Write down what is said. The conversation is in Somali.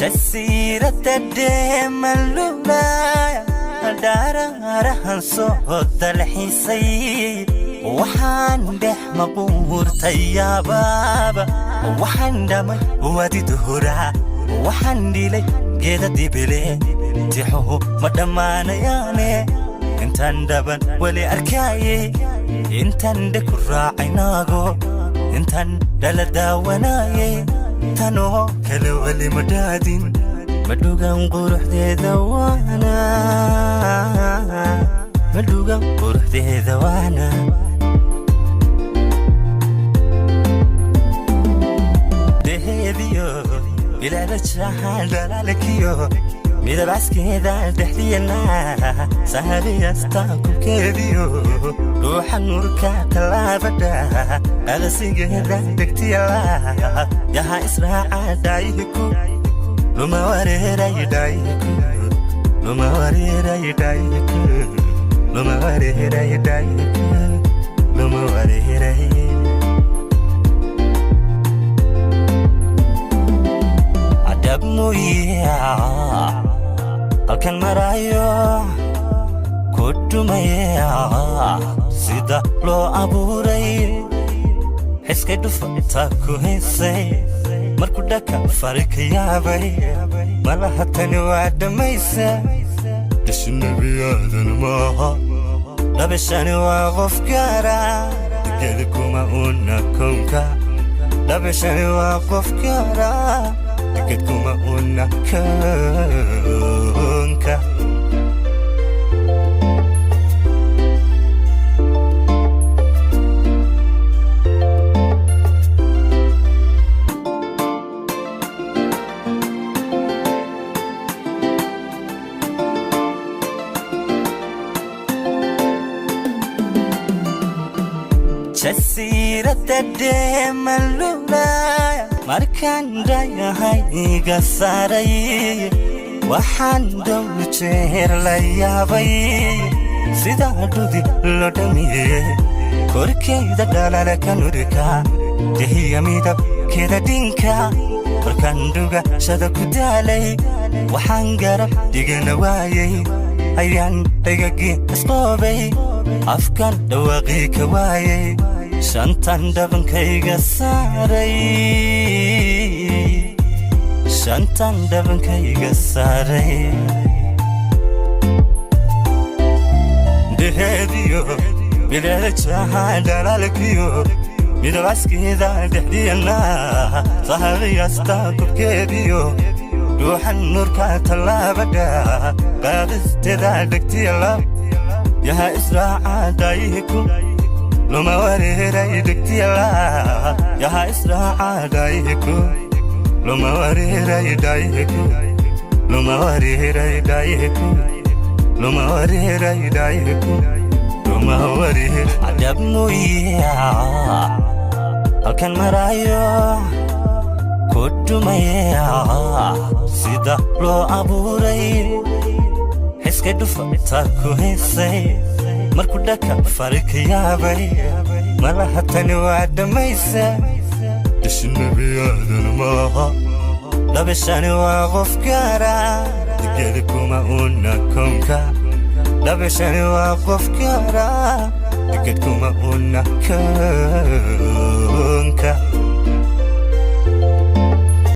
Jasiiradda dheemalulaya, dhaaraarahan soo dalxiisay, waxaan dhex maquurtay yaabaaba, waxaan dhamay wadi duhura, waxaan dhilay geeda dibile, tixuhu ma dhammaanayaane. Intaan dhaban weli arkaayey, intaan dhe ku raacay naago, intaan dhala daawanaayey, tanoo kale weli ma dhaadin, madhugan quruxdeeda waana, madhugan quruxdeeda waana. Dheheediyo bilaadajaha dhalaalkiyo midabcaskeeda dhexdiyana sahariyasta kubkeediyo ruuxa nuurka tallaabadha qadasigeeda dhegtiyala yaha israaca dhaayihiku luma wareeray dhaayihiku luma wareeray dhaayihiku luma wareeray dhaayihiku luma wareeray. Adab mooye halkan marayo ku dhumaya, sida loo abuuray xiskay dhufa ku haysay, markuu dhaka fari ka yaabay, malaha tani waa dhammaysa. Dhashi nebiyaadan maaha, dhabashani waa qof gaara, degeda kuma una kownka. Dhabashani waa qof gaara, deged kuma una kownka. Jasiiradda dheemalulaya, markaan dhayahay iga saaray, waxaan dhow jeer la yaabay sidaa dhudi loo dhamiyey, korkeeda dhalala ka nurka dehiya midabkeeda dhinka. Markaan dhugashada ku daalay, waxaan garab dhigana waayey, ayaan dhagagii isqoobay, afkan dhawaaqii ka waayey, shantan dhabankayga saaray, shantan dhabankayga saaray. Dheheediyo bileejaha dhalaalkiyo midabcaskeeda dhexdiyana sahariyasta kubkeediyo dhuuxa nuurka tallaabadha qaadisteeda dhegtiyala yaha israaca dhaayihiku luma wareeray dhegtiyala yaha israaca dhaayihiku luma wareeray dhaayihiku luma wareeray dhaayihiku luma wareeray dhaayihiku luma wareer. Adab mooye halkan marayo ku dhumaya, sida loo abuuray xiskay dhufa ku haysay, markuu dhaka fari ka yaabay, malaha tani waa dhammaysa. Dhashi nebiyaadan maaha, dhabashani waa qof gaara, degeda kuma una kownka. Dhabashani waa qof gaara, deged kuma una kownka.